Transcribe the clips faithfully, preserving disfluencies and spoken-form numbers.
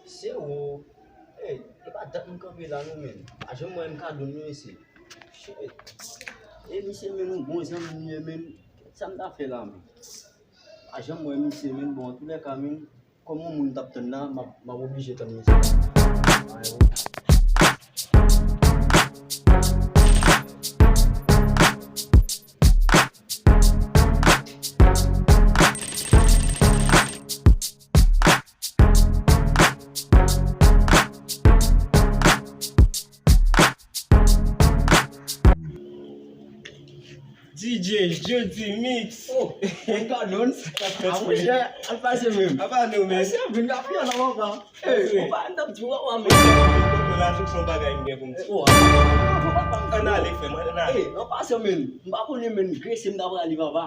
Sewo. Ey, e pa dat m kanpe la non, men. Pa janm wè m ka dou nou, mesye. Shit. E misye, men, yon bon zanmi m ye, men. Sa m ta fè la, men? Pa janm wè misye, men. Bon, antoulèka, men, kòm yon moun t ap tann la, m ap, m ap oblije tann misye. D J Jody Mix. Oh, mwen ka donn. A, monchè, al pase menm. Apa nou, men? Mesye, vin la, vin la, papa. Ey, ou pa, m t ap di w, papa, men. Mwen la, tout se yon bagay m gen pou m di. Oh, papa, papa. Ann ale, frè m, ann ale. Ey, an pasan, men, m pa konnen, men, grese m ta prale, papa.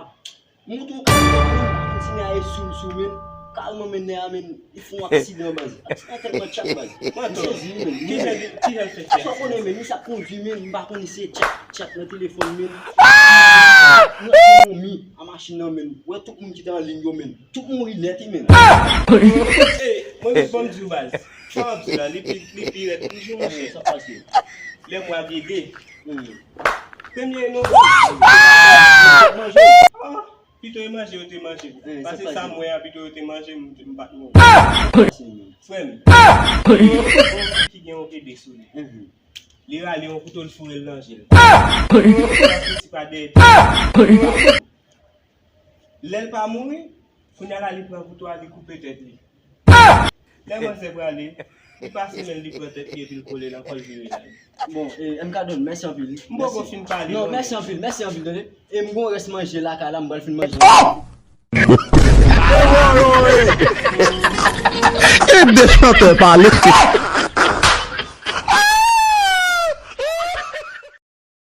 Mouton kalman, men, kontinye ale sou l, sou, men. Kalman, men, nèg la, men, li fè yon aksidan, baz. Aksidan tèlman tchak, baz. M sezi, men. Ki jan de, ki jan l fè fè aksidan? Sa w konnen, men, li sa kondui, men, m pa konnen se tchak, tchak nan telefòn, men. Nan momi a machin nan, men. Wè tout moun ki te an liy yo, men. Tout mouri nèt, wi, men. Ey, mwen menm, ban m di w, baz. Sa w ap di la, li pi, li pi rèd toujou, monchè. Sa pase. Lè mwa gede. Hmm. Premye non. Manje. Ah, pito e manje yo te manje. Eh, pase sa m wè a, pito yo te manje, m, m pa t mouri. Frè m, yon fi ki gen yon bebe sou li. Li rale yon kouto, l foure l nan je l. Li pa soti pa dèyè. Lè l pa mouri, kounye a la li pran kouto a, li koupe tèt li. Lè manzè prale, li pase men l, li pran tèt li epi l kole l ankò, l vire l ale. Bon, eh, M K Don, mèsi anpil. M poko fin pale non, mèsi anpil, mèsi anpil, tande. E m gon rès manje lakay la, m pral fin manje. Oh! E de chantè pale.